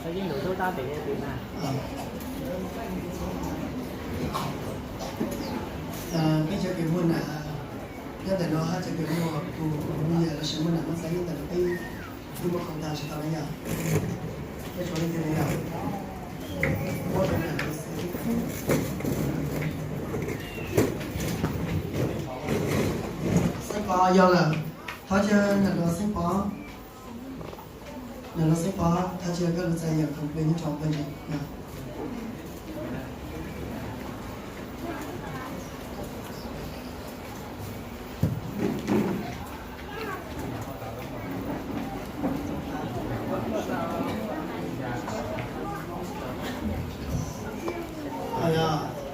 Peb cov kws muaj nam, nyob ntawm no hab cov kws muaj tus me nyuam los sis muaj nam muaj xeeb nyob ntawm no peb twb muab khoo tag tsis tau na yom. Peb tshuav leej twg na yom? Xeeb Pov yog lawm, thov cia nam los Xeeb Pov. Nam los Xeeb Pov, thov cia koj lug txais yam khoom plig nyob rau pawg ntseeg.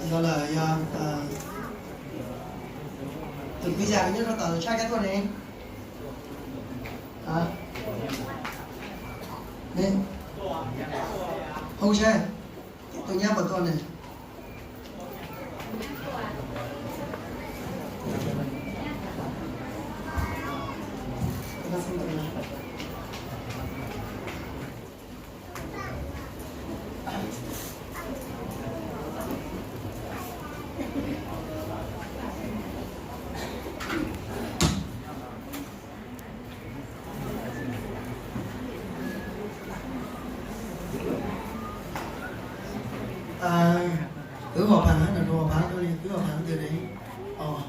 Yog lawm, yog tus kwv yam nyob rau tom tshaj kab tuaj ne. Hauv seb tus nyab puas tuaj ne. Kwv Huam Phav, nam Huam Phav, kwv Huam Phav twg ne? Os,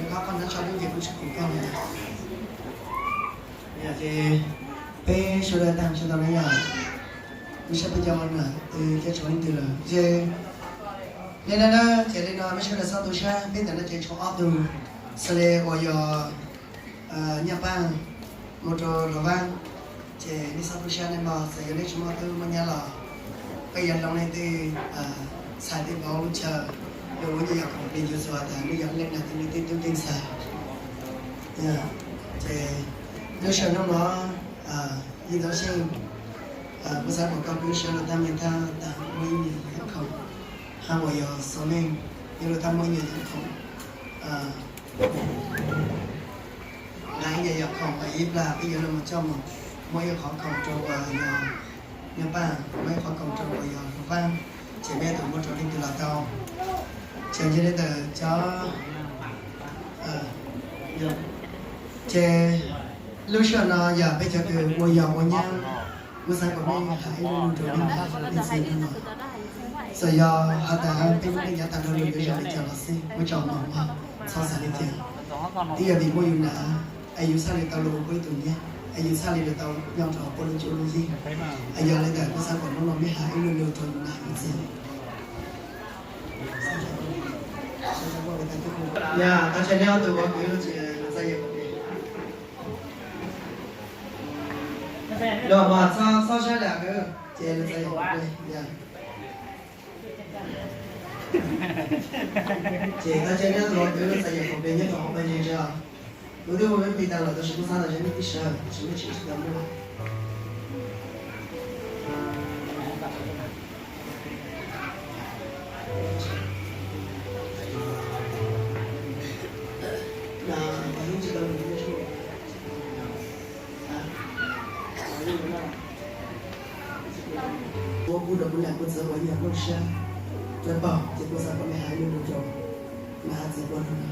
qhov nab tso lub ces kuv tsis pum koj li. Yog ces peb sawv daws tag sawv daws na yog, kuv saib peb cov nam twg cov tshuav leej twg lawm ces li no na, ces li no peb sawv daws txhob tu sab, peb ntawm no ces tshuav ob tug xws li uas yog Nyaj Paj mus rau Luas Vab, ces nej txhob tu sab nej mog, txawm yog nej tsis muaj tub muaj nyab los peb yuav hloov leej twg txhais tej npaum lub chaw, yog ua nyuag yam khoom plig ntxuav tas nej yog leej nab twg nej tej tub tej ntxhais. Ces lub sij hawm hnub no Yij Ntxoov Xyeej, kuv xav kom koj peb sawv daws tag me tag tas muaj ib nyuag khoom, hab uas yog Xov Meej, yog lawv tau muaj ib nyuag khoom, nqa ib nyuag yam khoom ib plag peb yuav los coj mus muab ib qhov khoom rau uas yog Nyaj Paj, muab ib qhov khoom rau uas yog Luas Vab, ces peb yuav tau muab rau leej twg los tau. Ces ntshe li ntawd cov, ces lub sij hawm no yog peb cov kws ua yog ua nyab, kuv xav kom nej hais ib lo lus rau nej txiv no. Txawm yog has tas peb lub neej yav tag dhau los yuav zoo li cas los xij, kuv tsaug mog, txhob xav li cas. Twb yog vim muaj yus nam es yus txhaj li tau los ua puab ib tug nyab, es yus txhaj li los tau nyob rau hauv puab lub cuab lub yig. Es yog li ntawd kuv xav kom hnub no mej hais ib lo lus rau yus nam yus txiv. Yog tau tsev neb ob tug ua kwv ces txais yam khoom plig. Los mas txhob saib lam kwv ces txais yam khoom plig. Ces tau tsev neb ob tug ua kwv txais yam khoom plig nyob rau hauv pawg ntseeg os. Kuv twb ua meb plig tag lawm tab sis kuv xav tas seb mej twb sawv tab sis mej tseem tsis tau muab. Muab pub rau kuv nam kuv txiv uas yog Looj Siab, Vaj Paug, ces kuv xav kom nej hais ib lo lus rau nam hab txiv puab hnub no.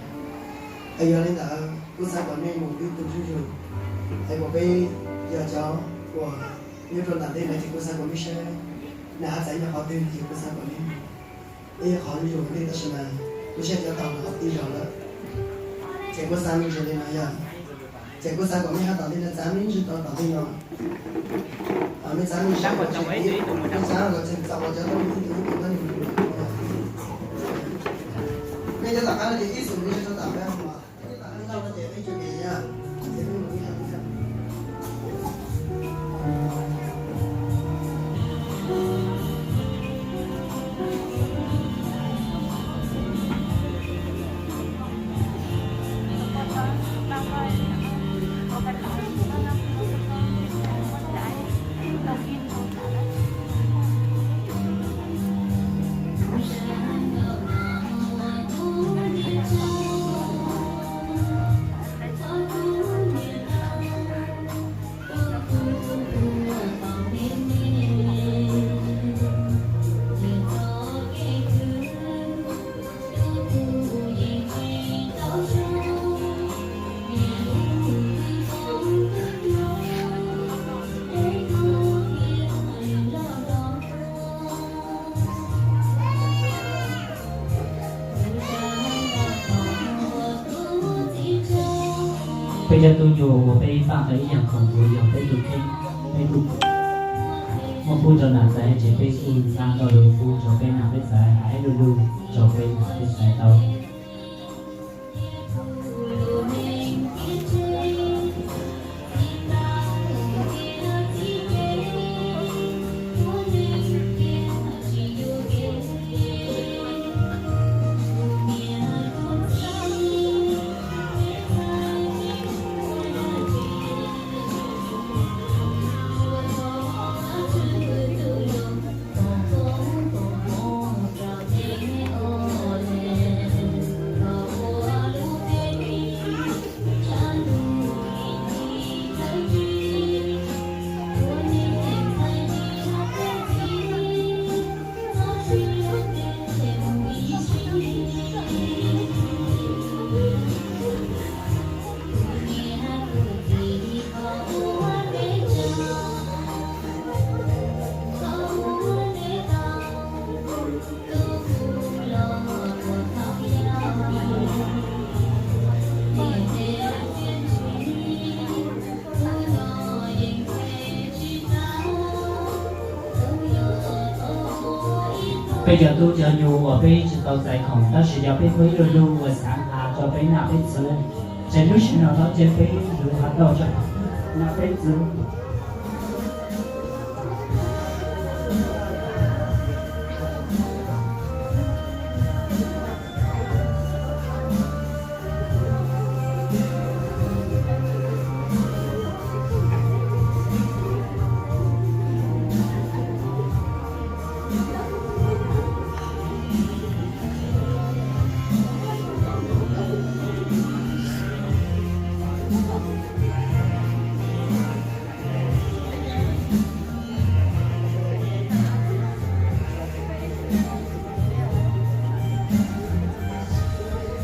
Es yog li ntawd kuv xav kom nej mus ib tug zuj zus, es kom peb yog cov uas nyob rau nram ntej no ces kuv xav kom nej saib nam hab txiv nyob qhov twg ces kuv xav kom nej mus ib qhov zuj zus ntej tab sis mas kuv saib cov tau los tib zaug lawm. Ces kuv xav me ntsis li no yog, ces kuv xav kom mej hab tom ntej no txav me ntsis rau tom ntej no. Mej txav me ntsis, mej txav los txog txaus cov tau ib tug ib tug, mej cov tom qab no ces ib xum me ntsis rau tom qab no. Peb cov tub nyuas uas peb npaj tau ib yam khoom uas yog peb tus kheej, peb kuj muab pub rau nam txais, ces peb kuj nqa tau lus pub rau peb nam peb txais hais ib lu lug rau peb nam peb txais tau. Peb cov tub cov nyuas uas peb tsis tau txais khoom, tab sis yog peb muaj ib lu lug uas xav has rau peb nam peb txwv, ces lub sij hawm no ces peb yuav has tau rau nam peb txwv.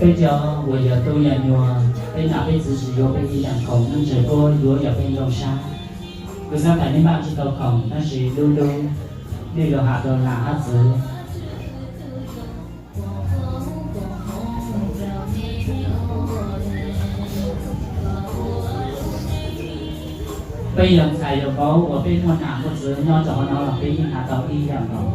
Peb cov uas yog tub yog nyuas, peb nam peb txwv tsis yuav peb ib yam khoom, Vajtswv puab yuav yog peb zoo sab. Kuv xav hais nej npaj tsis tau khoom, tab sis lub lub nej yuav has rau nam hab txwv. Peb yog ntxhais yog vauv uas peb muaj nam muaj txwv nyob rau hauv no los peb yeej has tau ib yam nkaus.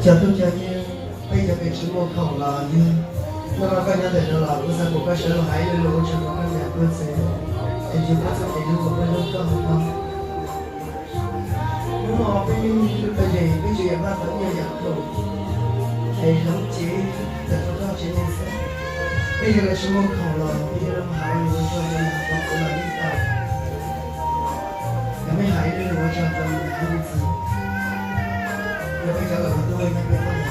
Cov phooj cov ywg, peb cov uas tsis muaj khoom los yog, hnub no koj nyob ntawm no los kuv xav kom koj sawv los hais ib lo lus ua tsaug rau koj niam koj txiv, es cia koj txoj kev hlub uas koj hlub koj hauv no. Hnub no peb yeej hlub koj ces peb tsuas yog npaj tau ib nyuag yam khoom es hloov cev tawm rau koj tsev neeg xwb. Peb cov uas tsis muaj khoom los peb yuav los hais ua tsaug rau niam rau txiv los yeej tau. Yog mej hais ib lo lus ua tsaug rau niam thiab txiv, yog peb cov uas tuaj nyob peb qhov no.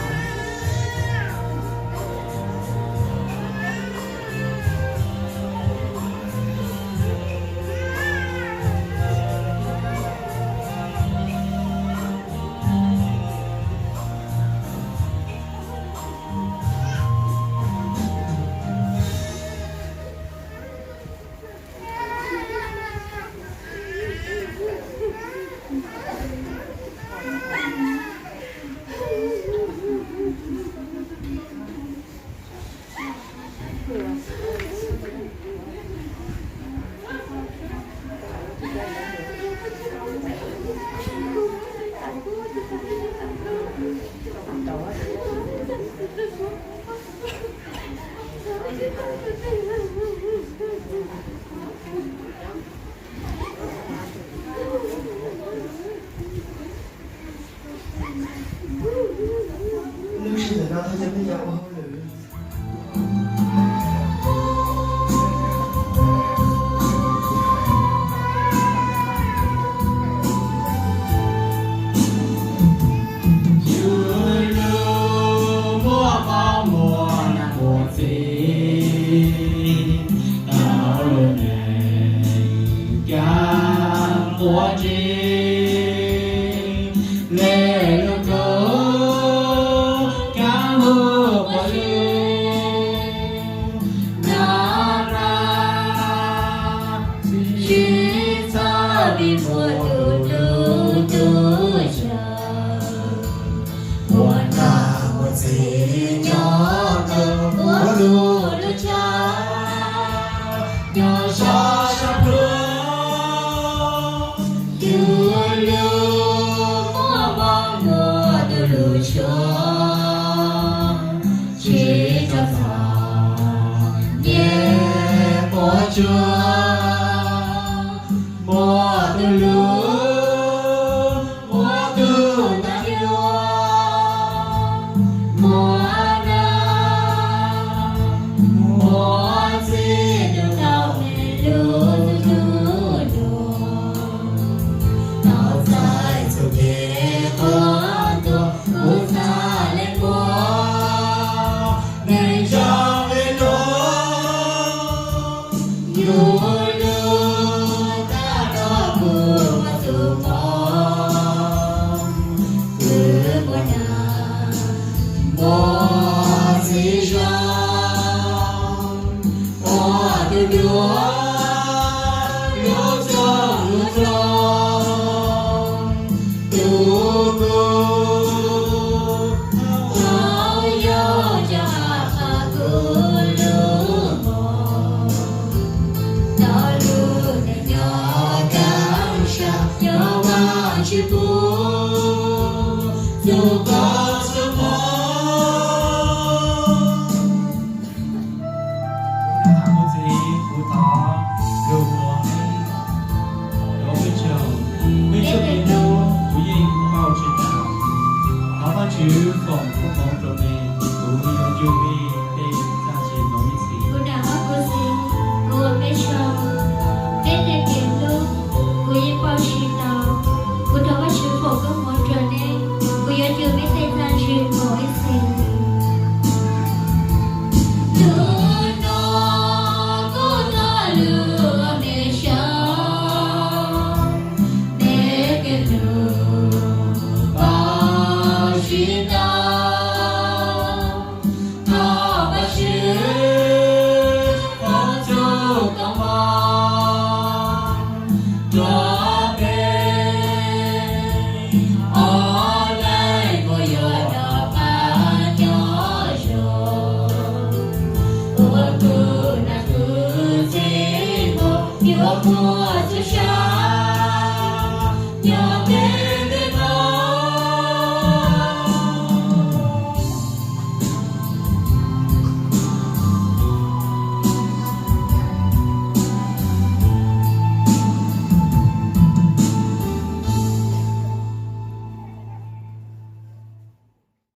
Lub sij hawm no thov caw peb cov ua hauj lwm. Yus lub muaj poj muag nag muag txiv, tau lub neej kab quav tsi, le lub kub kab hu quav lug. Nag nag tsis txhob li muaj tus hlub tus tshua. Muaj nag muaj txiv nyob kawg ua lub lub chaw, nyob sab sab pluag. Yus lub muaj poj muag tus hlub tshua, tsis txhob txog niam quav tsuag. Muaj tus hlub, muaj tus nab hlub, muaj nag muaj txiv tus tau me lub tus hlub. Tau txais txuj kev qhuab ntuas kuv txhaj le puag neeg zoo li luag. Yus lub tab tom kuj muaj tus mob, kuj muaj nag muaj txiv zoo, muaj tus hlub hlub txhua lub txhua. Tus kub tau yog cov qhov kuv lub hmoov, tau lub neej nyob kaj siab nyob Vajtswv pub txhua qhov txhua hmoov. Kuv naj hab kuv txiv, kuv thov lug ua peb, thov peb tsaug, peb tsaug peb hlub kuv yeej npau tsis tas. Thov Vajtswv foom koob hmoov rau nej, kuv yuav ncu mej tej txag zis mus ib txhis. Kuv naj hab kuv txiv, kuv ua peb tsaug, peb tej kev hlub kuv yeej npau tsis tau. Kuv thov Vajtswv foom koob hmoov rau nej, kuv yuav ncu mej tej txag zis mus ib txhis. Hnub no kuv thov lug mej tsaug, mej kev hlub npau tsis tau. Thov Vajtswv foom txhua koob hmoov rau peb, ua neej kuj yuav noj qab nyob zoo, ua tus naj tus txiv mus yuav muaj